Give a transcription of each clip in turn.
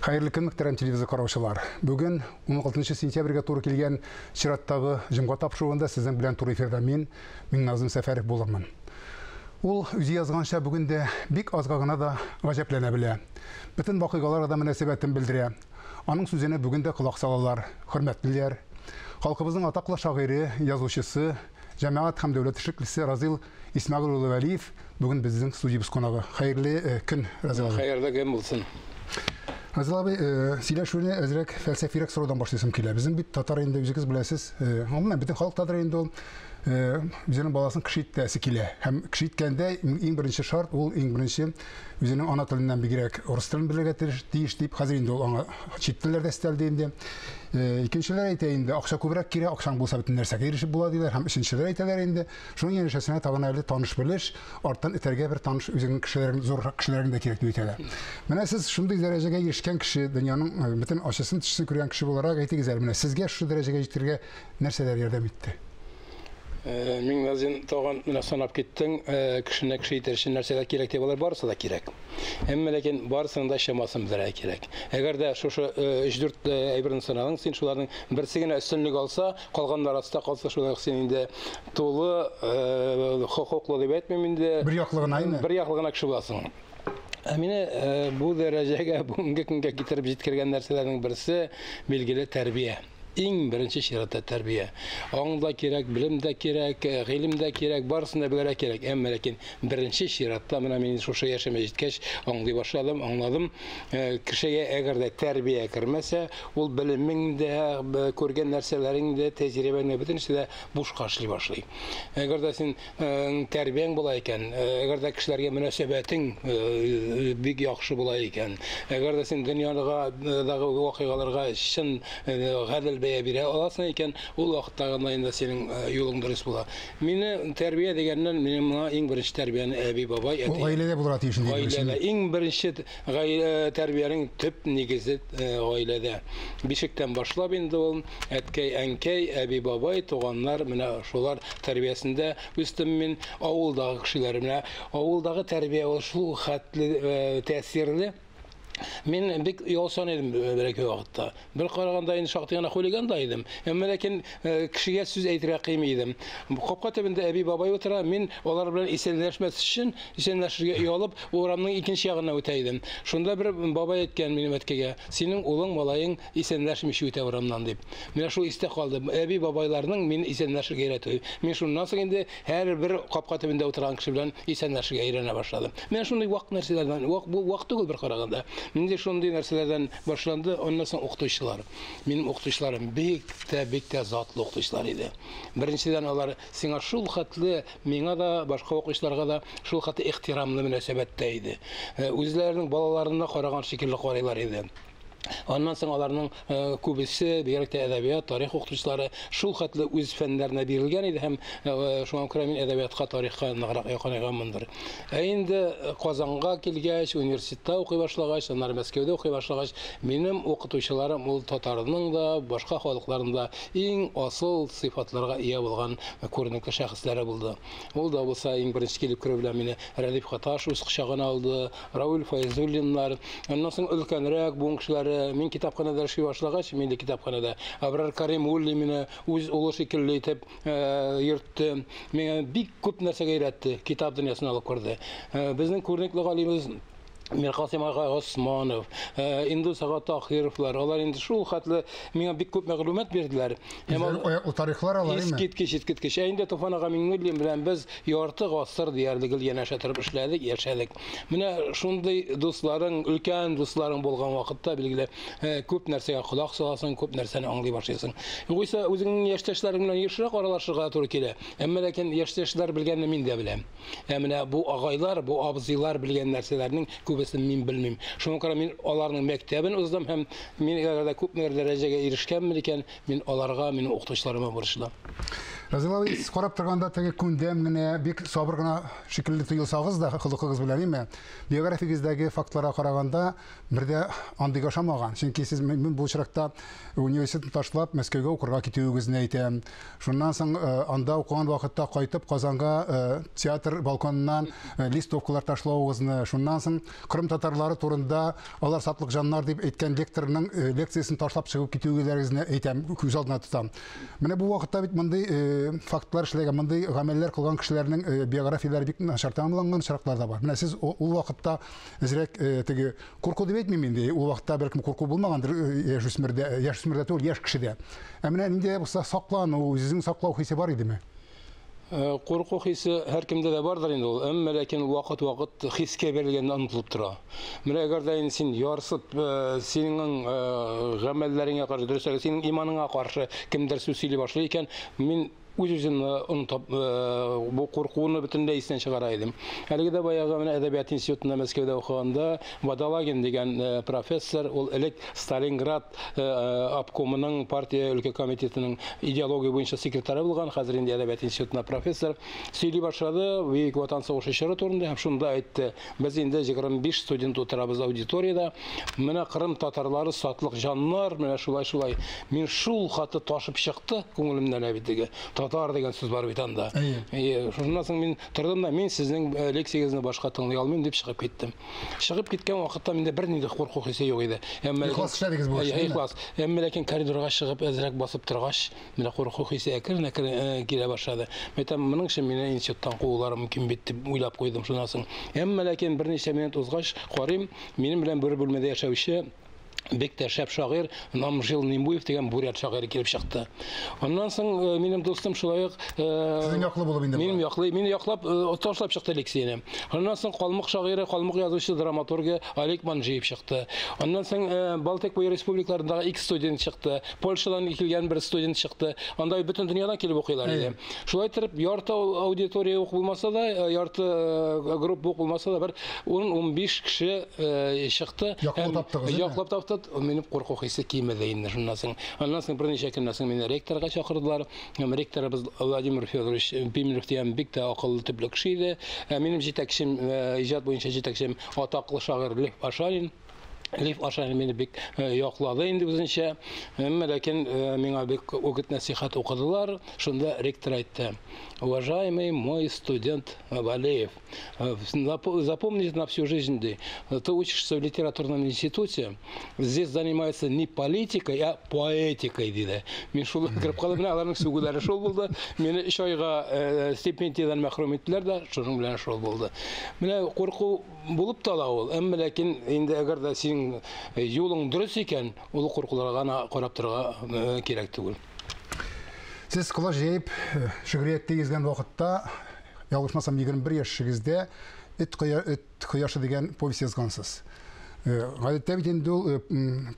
Хәерле көн, мөхтәрәм телевизор караучылар. Бүген 16 сентябрьгә туры килгән чираттагы җомга тапшыруында сезнең белән туры эфирда мин, Миңназым Сәфәров булырмын. Ул үзе язганча бүген дә бик азга гына да гаҗәпләнә белә. Бөтен вакыйгаларга да мөнәсәбәтен белдерә. Аның сүзенә бүген дә колак салалар, хөрмәтлиләр. Халкыбызның атаклы шагыйре, язучысы, җәмәгать һәм дәүләт эшлеклесе Разил Исмәгыйль улы Вәлиев бүген безнең студиябез кунагы. Хәерле көн, Разил абый. Хәерле көн булсын. Разил абый, сөйләшүне әзрәк фәлсәфирәк сораудан башлыйсым килә. Безнең бит татар инде үзегез беләсез, гомумән бөтен халык татар инде ул үзенең баласын кеше итәсе килә. Һәм кеше иткәндә иң беренче шарт ул иң беренче үзенең ана теленнән бигрәк урыс телен белергә тиеш дип, хәзер инде ул аңа чит телләр дә өстәлде инде. Икенчеләр әйтә инде, акча күбрәк кирәк, акчаң булса бөтен нәрсәгә ирешеп була диләр. Һәм өченчеләр әйтәләр инде, шуның янәшәсенә тагын әле таныш-белеш, арттан этәргә бер таныш үзеңнең кешеләрең, зуррак кешеләрең дә кирәк дип әйтәләр. Менә сез шундый дәрәҗәгә ирешкән кеше, дөньяның бөтен ачысын, төчесен күргән кеше буларак әйтегез әле, менә сезгә шушы дәрәҗәгә җитәргә нәрсәләр ярдәм итте? Миңназим, тагын менә санап киттең, кешене кеше итәр өчен нәрсәләр кирәк дип, алар барысы да кирәк. Әмма ләкин барысының да чамасын белергә кирәк. Әгәр дә шушы 3-4 әйберне санадың, син шуларның берсе генә өстенлек алса, калганнар аста калса, шулай ук син инде тулы хокуклы дип әйтмим инде. Бер яклы гына инде. Бер яклы гына кеше буласың. Ә мине бу дәрәҗәгә, бүгенге көнгә китереп җиткергән нәрсәләрнең берсе, билгеле, тәрбия. Иң беренче чиратта тәрбия. Аң да кирәк, белем дә кирәк, гыйлем дә кирәк, барысын да белергә кирәк. Әмма ләкин беренче чиратта менә мин шушы яшемә җиткәч аңлый башладым, аңладым. Кешегә әгәр дә тәрбия кермәсә, ул белемең дә, күргән нәрсәләрең дә, тәҗрибәң дә бөтенесе дә бушка эшли башлый. Әгәр дә син тәрбияң була икән, әгәр дә кешеләргә мөнәсәбәтең бик яхшы була икән, әгәр дә син дөньядагы вакыйгаларга чын гадел бәя бирә аласың икән, ул вакытта гына инде синең юлың дөрес була. Мине тәрбия дигәннән, минем моңа иң беренче тәрбияне әби, бабай, әти. Гаиләдә булырга тиеш инде. Гаиләдә иң беренче тәрбиянең төп нигезе гаиләдә. Бишектән башлап инде ул әткәй, әнкәй, әби, бабай, туганнар, менә шулар тәрбиясендә үстем мин. Авылдагы кешеләр, менә авылдагы тәрбия ул шул хәтле тәэсирле. Мин бик оялчан идем бер-ике вакытта. Бер караганда инде шактый гына хулиган да идем. Әмма ләкин кешегә сүз әйтергә кыймый идем. Капка төбендә әби бабай утыра, мин алар белән исәнләшмәс өчен, исәнләшергә оялып, урамның икенче ягына үтә идем. Шунда бер бабай әйткән минем әткәгә, синең улың, малаең исәнләшмичә үтә урамнан дип. Менә шул истә калды. Әби бабайларның мин исәнләшергә өйрәтүе. Мин шуннан соң инде һәрбер капка төбендә утырган кеше белән исәнләшергә өйрәнә башладым. Менә шундый вак нәрсәләрдән, вак, бу вак түгел бер караганда. Инде шундый нәрсәләрдән башланды. Аннан соң укытучылар. Минем укытучыларым бик тә, бик тә затлы укытучылар иде. Беренчедән, алар сиңа шул хәтле, миңа да, башка укучыларга да шул хәтле ихтирамлы мөнәсәбәттә иде. Үзләренең балаларына караган шикелле карыйлар иде. Аннан соң аларның күбесе, бигрәк тә әдәбият, тарих укытучылары шул хәтле үз фәннәренә бирелгән иде һәм шуңа күрә мин әдәбиятка, тарихка ныграк якынайганмындыр. Ә инде Казанга килгәч, университетта укый башлагач, аннары Мәскәүдә укый башлагач, минем укытучыларым ул татарның да, башка халыкларның да иң асыл сыйфатларга ия булган күренекле шәхесләре булды. Ул да булса иң беренче килеп керү белән мине Рәдиф Гаташ үз кочагына алды, Равил Файзуллиннар, аннан соң өлкәнрәк буын кешеләре, мин китапханәдә эшли башлагач, мин дә китапханәдә Абрар Каримуллин мине үз улы шикелле итеп йөртте, миңа бик күп нәрсәгә өйрәтте, китап дөньясына алып керде. Безнең күренекле галимебез Миркасыйм ага Османов, Индус ага Тахировлар, алар инде шул хәтле миңа бик күп мәгълүмат бирделәр. Һәм ул тарихлар алар инде. Искиткеч, искиткеч. Ә инде Туфан ага Миңнуллин белән без ярты гасыр диярлек гел янәшә торып эшләдек, яшәдек. Менә шундый дусларың, өлкән дусларың булган вакытта, билгеле, күп нәрсәгә колак саласың, күп нәрсәне аңлый башлыйсың. Югыйсә үзеңнең яшьтәшләрең белән ешрак аралашырга туры килә. Әмма ләкин яшьтәшләр белгәнне мин дә беләм. Ә менә бу агайлар, бу абзыйлар белгән нәрсәләрнең күбесен мин белмим. Шуңа күрә мин аларның мәктәбен уздым һәм мин әгәр дә күпмедер дәрәҗәгә ирешкәнмен икән, мин аларга, минем укытучыларыма бурычлы. Разил абый, сез карап торганда теге күндәм генә, бик сабыр гына шикелле тоелсагыз да, холкыгыз белән, әйме? Биографигездәге фактларга караганда, бер дә андыйга ошамаган. Чөнки сез мин бу очракта университетны ташлап, Мәскәүгә укырга китүегезне әйтәм. Шуннан соң анда укыган вакытта кайтып Казанга театр балконыннан листовкалар ташлавыгызны, шуннан соң Кырым татарлары турында алар сатлык җаннар дип әйткән лекторның лекциясен ташлап чыгып китүегезне әйтәм, күз алдына тотам. Менә бу вакытта бит мондый фактлар эшләгән, мондый гамәлләр кылган кешеләрнең биографияләре бик начар тәмамланган очраклар да бар. Менә сез ул вакытта әзрәк теге курку дип әйтмим инде, ул вакытта бәлкем курку булмагандыр яшүсмердә, яшүсмердә түгел, яшь кешедә. Ә менә нинди дә булса саклану, үзеңне саклау хисе бар идеме? Курку хисе һәркемдә дә бардыр инде ул, әмма ләкин вакыт-вакыт хискә бирелгәндә онытылып тора. Менә әгәр дә инде син ярсып, синең гамәлләреңә каршы, дөресрәге, синең иманыңа каршы кемдер сүз сөйли башлый икән, мин үз-үземне онытып, бу куркуны бөтенләй истән чыгара идем. Әлеге дә баягы менә әдәбият институтында Мәскәүдә укыганда Водолагин дигән профессор, ул элек Сталинград обкомының партия өлкә комитетының идеология буенча секретаре булган, хәзер инде әдәбият институтында профессор, сөйли башлады Бөек Ватан сугышы чоры турында һәм шунда әйтте: без инде 25 студент утырабыз аудиториядә, менә Кырым татарлары сатлык җаннар, менә шулай-шулай. Мин шул хаты ташып чыкты күңелемнән, ә бит теге татар дигән сүз бар бит анда. Шуннан соң мин тордым да, мин сезнең лекциягезне башка тыңлый алмыйм дип чыгып киттем. Чыгып киткән вакытта миндә бернинди курку хисе юк иде. Әмма ихлас эшләдегез бу эшне. Ихлас. Әмма ләкин коридорга чыгып әзрәк басып торгач, менә курку хисе әкрен-әкрен килә башлады. Мәйтәм, моның өчен мине институттан куулары мөмкин бит дип уйлап куйдым шуннан соң. Әмма ләкин берничә минут узгач, карыйм, минем белән бер бүлмәдә яшәүче бик тә шәп шагыйрь Намжил Нимбуев дигән бурят шагыйре килеп чыкты. Аннан соң минем дустым шулай ук сезнең яклы булып инде. Минем яклы, мине яклап ташлап чыкты лекцияне. Аннан соң калмык шагыйре, калмык язучы, драматургы Олег Манжиев чыкты. Аннан соң Балтик буе республикаларындагы ике студент чыкты. Польшадан килгән бер студент чыкты. Анда бөтен дөньядан килеп укыйлар иде. Шулай итеп, ярты аудитория ук булмаса да, ярты группа ук булмаса да, бер 10-15 кеше чыкты. Яклап таптыгыз. Яклап таптык. Минем курку хисе кимеде инде шуннан соң. Аннан соң берничә көннән соң мине ректорга чакырдылар. Һәм ректорыбыз Владимир Федорович Пименов дигән бик тә акыллы төпле кеше иде. Минем җитәкчем, иҗат буенча җитәкчем атаклы шагыйрь Лев Ашанин. Лев Ашанин мине бик яклады инде үзенчә. Әмма ләкин миңа бик үгет нәсихәт укыдылар. Шунда ректор әйтте: "Уважаемый мой студент Валеев, запомни на всю жизнь, ты учишься в литературном институте, здесь занимаются не политикой, а поэтикой", диде. Мин шул кереп калдым, менә аларның сүгүләре шул булды. Мине 3 айга стипендиядан мәхрүм иттеләр дә, шуның белән шул булды. Менә курку булып та ала ул, әмма ләкин инде әгәр дә синең юлың дөрес икән, ул куркуларга гына карап торырга кирәк түгел. Сез колач җәеп шигърияттә йөзгән вакытта, ялгышмасам, 21 яшегездә Эт кояшы дигән повесть язгансыз. Гадәттә бит инде ул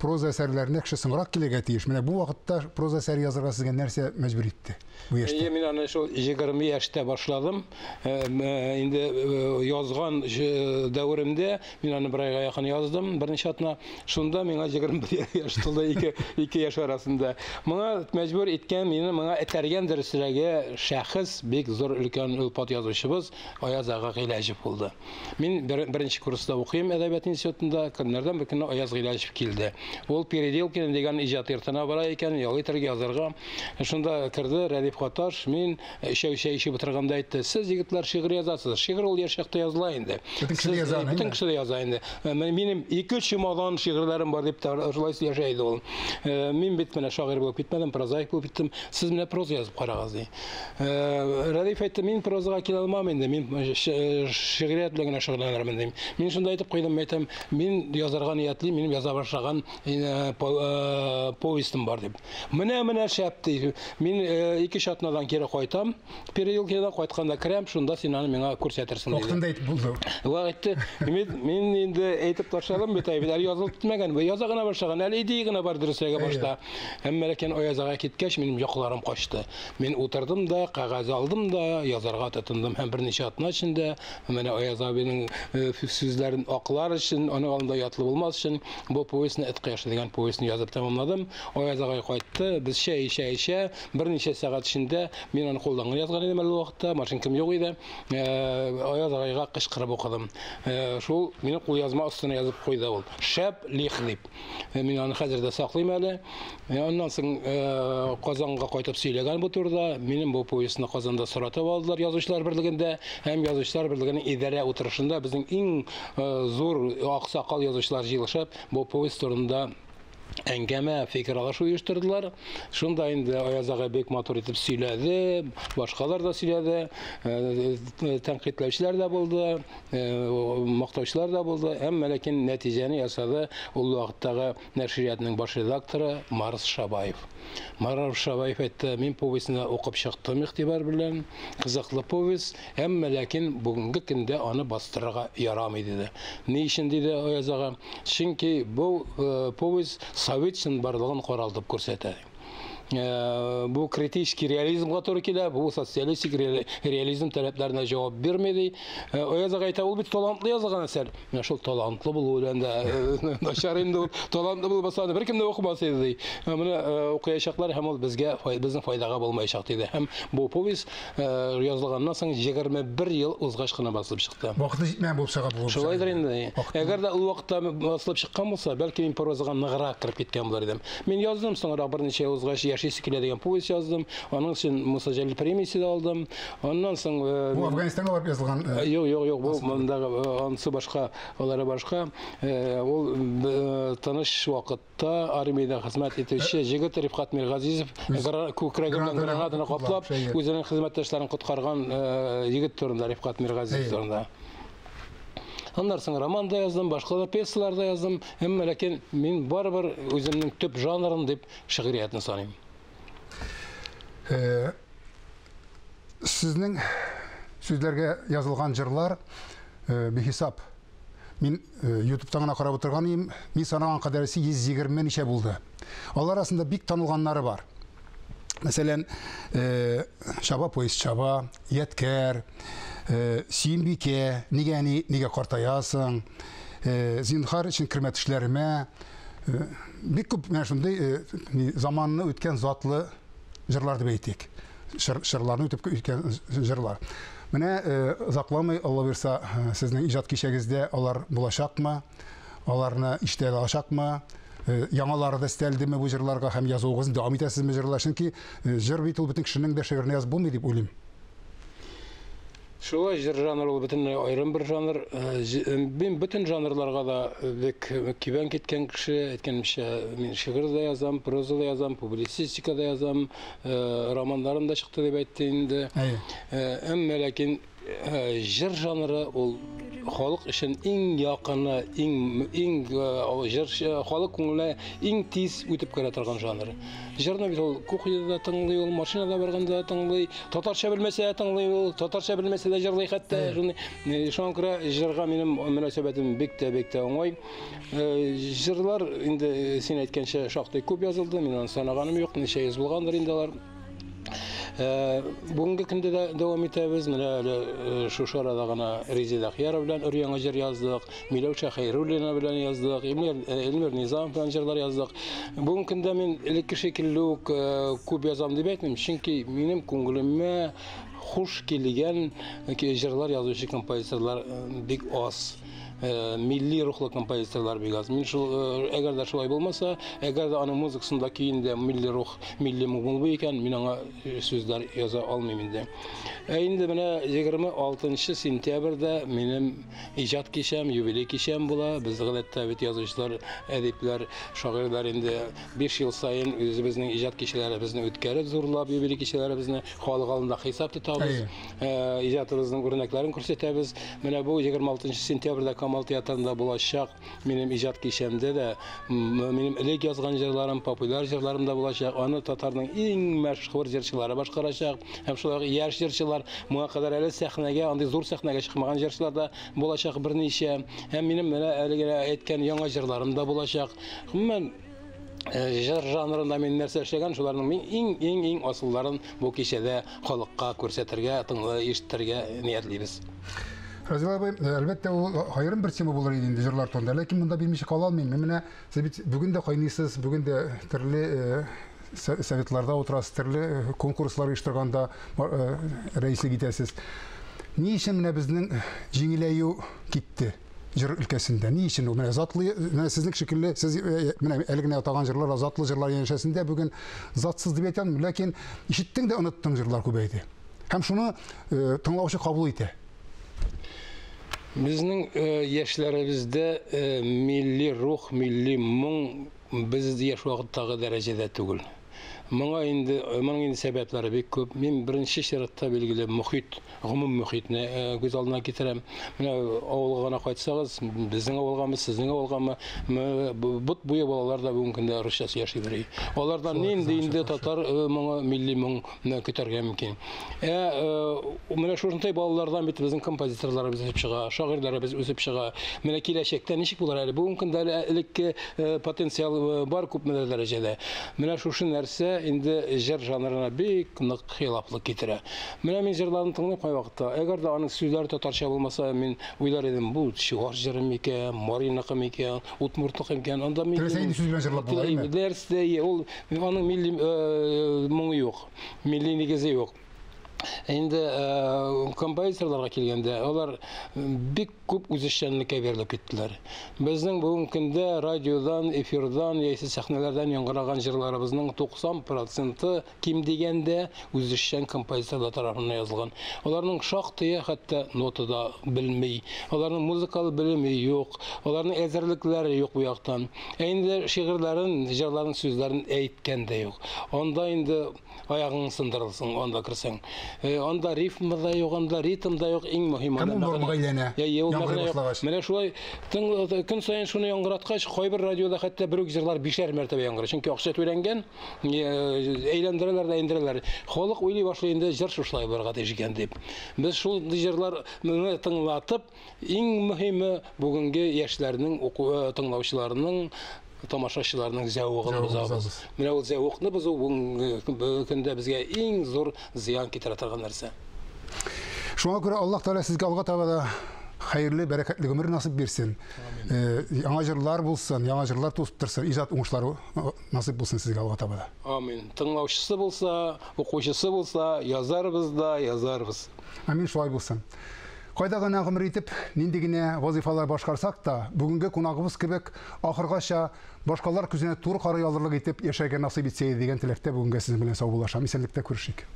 проза әсәрләренә кеше соңрак килергә тиеш. Менә бу вакытта проза әсәре язарга сезгә нәрсә мәҗбүр итте бу яшьтә? Мин аны шул 20 яшьтә башладым. Инде язган дәверемдә мин аны бер айга якын яздым, берничә атна. Шунда миңа 21 яшь тулды, 2 яшь арасында. Моңа мәҗбүр иткән, мине моңа этәргән дөресрәге шәхес, бик зур өлкән олпат язучыбыз Аяз ага Гыйләҗев булды. Мин беренче курста укыйм әдәбият институтында, көннәрдән бер көнне Аяз Гыйләҗев килде. Ул Переделкин дигән иҗат йортына бара икән, ял итәргә, язарга. Шунда керде Рәдиф Гаташ, мин өчәү чәй эчеп утырганда әйтте: "Сез, егетләр, шигырь язасыз. Шигырь ул яшь чакта языла инде. Бөтен кеше дә яза. Бөтен кеше дә яза инде. Минем 2-3 чемодан шигырьләрем бар", дип шулай сөйләшә иде ул. "Мин бит менә шагыйрь булып китмәдем, прозаик булып киттем. Сез менә проза язып карагыз", ди. Рәдиф әйтте: "Мин прозага килә алмам инде, мин шигърият белән генә шөгыльләнермен", дим. Мин шунда әйтеп куйдым, әйтәм, мин язарга ниятлим, минем яза башлаган повестым бар дип. Менә шәп ди. Мин 2-3 атнадан кире кайтам, Переделкинадан кайтканда керәм, шунда син аны миңа күрсәтерсең диде. Вакытында әйтеп булды. Вакытты. Мин инде әйтеп ташладым бит, әле язылып бетмәгән, яза гына башлаган, әле идея гына бар дөресрәге башта. Әмма ләкин Аяз ага киткәч, минем йокыларым качты. Мин утырдым да, кәгазь алдым да, язарга тотындым. Һәм берничә атна эчендә менә Аяз абының сүзләрен аклар өчен, аның алдында алдында оятлы булмас өчен бу повестьны, «Эт кояшы» дигән повестьны язып тәмамладым. Аяз агай кайтты, без чәй эчә-эчә, берничә сәгать эчендә мин аны кулдан гына язган идем әле ул вакытта, машинкам юк иде. Аяз агайга кычкырып укыдым. Шул минем кулъязма өстенә язып куйды ул. Шәп лих дип. Мин аны хәзер дә саклыйм әле. Аннан соң Казанга кайтып сөйләгән бу турыда. Минем бу повестьны Казанда соратып алдылар Язучылар берлегендә һәм Язучылар берлегенең идарә утырышында безнең иң зур аксакал язучылар җыелышып, бу повесть турында әңгәмә, фикер алышу оештырдылар. Шунда инде Аяз агай бик матур итеп сөйләде, башкалар да сөйләде, тәнкыйтьләүчеләр дә булды, мактаучылар да булды. Әмма ләкин нәтиҗәне ясады ул вакыттагы нәшриятның баш редакторы Марс Шабаев. Марс Шабаев әйтте, мин повестьны укып чыктым игътибар белән, кызыклы повесть, әмма ләкин бүгенге көндә аны бастырырга ярамый диде. Ни өчен диде Аяз ага? Чөнки бу повесть совет чынбарлыгын каралтып күрсәтә. Бу критический реализмга туры килә, бу социалистик реализм таләпләренә җавап бирми ди. Аяз ага әйтә, ул бит талантлы язылган әсәр. Менә шул талантлы булу белән дә начар инде ул. Талантлы булмаса, аны беркем дә укымас иде ди. Менә укыячаклар һәм ул безгә безнең файдага булмаячак диде. Һәм бу повесть язылганнан соң 21 ел узгач кына басылып чыкты. Вакыты җитмәгән булып чыга бу. Шулайдыр инде. Әгәр дә ул вакытта басылып чыккан булса, бәлки мин прозага ныграк кереп киткән булыр идем. Мин яздым соңрак берничә ел узгач «Яшисе килә» дигән повесть яздым. Аның өчен Муса Җәлил премиясе дә алдым. Аннан соң Бу Афганистанга барып язылган. Юк, юк, юк, бу мондагы анысы башка, алары башка. Ул тыныч вакытта армиядә хезмәт итүче җегет Рифкат Миргазизов күкрәге белән гранатаны каплап, үзенең хезмәттәшләрен коткарган егет турында, Рифкат Миргазизов турында. Аннан соң роман да яздым, башка да пьесалар да яздым. Әмма ләкин мин барыбер үземнең төп жанрым дип шигъриятне саныйм. Сезнең сүзләргә язылган җырлар бихисап. Мин YouTube'тан гына карап утырган идем. Мин санаган кадәресе 120 ничә булды. Алар арасында бик танылганнары бар. Мәсәлән, Чаба поезд чаба, Ядкәр, Сөембикә, Нигә әни, нигә картаясың, Зинһар өчен кермә төшләремә. Бик күп менә шундый заманны үткән затлы җырлар дип әйтик. Чырларны үтеп үткән җырлар. Менә озакламый, Алла бирса, сезнең иҗат кичәгездә алар булачакмы? Аларны ишетә алачакмы? Яңалары да өстәлдеме бу җырларга һәм язуыгызны дәвам итәсезме җырлар? Чөнки җыр бит ул бөтен кешенең дә шигырен язып булмый дип уйлыйм. Шулай, җыр жанры ул бөтенләй аерым бер жанр. Мин бөтен жанрларга да бик кибән киткән кеше. Әйткәнемчә, мин шигырь дә язам, проза да язам, публицистика да язам, романнарым да чыкты дип әйтте инде. Әмма ләкин җыр жанры ул халык өчен иң якыны, иң иң җыр халык күңеленә иң тиз үтеп керә торган жанр. Җырны бит ул кухняда да тыңлый, ул машинада барганда да тыңлый, татарча белмәсә дә тыңлый ул, татарча белмәсә дә җырлый хәтта. Шуңа күрә җырга минем мөнәсәбәтем бик тә бик тә уңай. Җырлар инде син әйткәнчә шактый күп язылды, мин аны санаганым юк, ничә йөз булгандыр инде алар. Бүгенге көндә дә дәвам итәбез. Менә әле шушы арада гына Резеда Ахиярова белән өр-яңа җыр яздык, Миләүшә Хәйруллина белән яздык, Эльмир Низамов белән җырлар яздык. Бүгенге көндә мин элекке шикелле үк күп язам дип әйтмим, чөнки минем күңелемә хуш килгән җырлар язучы композиторлар бик аз. Милли рухлы композиторлар бик аз. Мин шул, әгәр дә шулай булмаса, әгәр дә аның музыкасында, көендә милли рух, милли моң булмый икән, мин аңа сүзләр яза алмыйм инде. Ә инде менә 26 сентябрьдә минем иҗат кичәм, юбилей кичәм була. Без гадәттә бит язучылар, әдипләр, шагыйрьләр инде 5 ел саен үзебезнең иҗат кичәләребезне үткәреп, зурлап юбилей кичәләребезне халык алдында хисап тотабыз, иҗатыбызның үрнәкләрен күрсәтәбез. Менә бу 26 сентябрьдә Камал театрында булачак минем иҗат кичәмдә дә минем элек язган җырларым, популяр җырларым да булачак. Аны татарның иң мәшһүр җырчылары башкарачак. Һәм шулай ук яшь җырчылар, моңа кадәр әле сәхнәгә, андый зур сәхнәгә чыкмаган җырчылар да булачак берничә. Һәм минем менә әле генә әйткән яңа җырларым да булачак. Гомумән, җыр жанрында мин нәрсә эшләгән, шуларның мин иң-иң-иң асылларын бу кичәдә халыкка күрсәтергә, тыңлы ишетергә ниятлибез. Разил абый, әлбәттә, ул аерым бер тема булыр иде инде җырлар турында. Ләкин монда бирмичә кала алмыйм. Менә сез бит бүген дә кайныйсыз, бүген дә төрле советларда утырасыз, төрле конкурслар оештырганда рәислек итәсез. Ни өчен менә безнең җиңеләю китте җыр өлкәсендә? Ни өчен ул? Менә затлы, менә сезнең шикелле, сез менә әле генә атаган җырлар, затлы җырлар янәшәсендә бүген затсыз дип әйтә алмыйм, ләкин ишеттең дә оныттың җырлар күбәйде. Һәм шуны тыңлаучы кабул итә. Безнең яшьләребездә милли рух, милли моң без яшь вакыттагы дәрәҗәдә түгел. Моңа инде, моның инде сәбәпләре бик күп. Мин беренче чиратта билгеле мохит, гомум мохитне күз алдына китерәм. Менә авылга гына кайтсагыз, безнең авылгамы, сезнең авылгамы, бот буе балалар да бүгенге көндә русча сөйләшә бери. Алардан нинди инде татар моңы, милли моң көтәргә мөмкин. Менә шушындай балалардан бит безнең композиторларыбыз үсеп чыга, шагыйрьләребез үсеп чыга. Менә киләчәктә ничек булыр әле? Бүгенге көндә әле элекке потенциал бар күпмедер дәрәҗәдә. Менә шушы нәрсә инде җыр жанрына бик нык хилафлык китерә. Менә мин җырларны тыңлыйм кайвакытта. Әгәр дә аның сүзләре татарча булмаса, мин уйлар идем, бу чуаш җыры микән, мариныкы микән, удмуртныкы микән? Анда милли Теләсә нинди сүз белән җырлап була, әйме? Дәрестә ул аның милли моңы юк, милли нигезе юк. Инде композиторларга килгәндә, алар бик күп үзешчәнлеккә бирелеп киттеләр. Безнең бүгенге көндә радиодан, эфирдан яисә сәхнәләрдән яңгыраган җырларыбызның 90% ким дигәндә үзешчән композиторлар тарафыннан язылган. Аларның шактые хәтта нота да белми, аларның музыкалы белеме юк, аларның әзерлекләре юк бу яктан. Ә инде шигырьләрен, җырларның сүзләрен әйткән дә юк. Анда инде аягың сындырылсын, анда керсәң. Анда рифма да юк, анда ритм да юк, иң мөһиме. Һәм ул нормага әйләнә. Яңгырый башлагач. Менә шулай көн саен шуны яңгыраткач, кайбер радиода хәтта бер үк җырлар бишәр мәртәбә яңгырый. Чөнки акча түләнгән, әйләндерәләр дә әйләндерәләр. Халык уйлый башлый инде, җыр шушылай булырга тиеш икән дип. Без шул җырларны тыңлатып, иң мөһиме бүгенге яшьләрнең, тыңлаучыларның, тамашачыларның зәвыгын бозабыз. Менә ул зәвыкны бозу бүгенге көндә безгә иң зур зыян китерә торган нәрсә. Шуңа күрә Аллаһ Тәгалә сезгә алга таба да хәерле, бәрәкәтле гомер насыйп бирсен. Яңа җырлар булсын, яңа җырлар туып торсын, иҗат уңышлары насыйп булсын сезгә алга таба да. Амин. Тыңлаучысы булса, укучысы булса, язарбыз да язарбыз. Амин, шулай булсын. Кайда гына гомер итеп, нинди генә вазифалар башкарсак та, бүгенге кунагыбыз кебек ахыргача башкалар күзенә туры карый алырлык итеп яшәргә насыйп итсә иде дигән теләктә бүгенгә сезнең белән саубуллашам. Исәнлектә күрешик.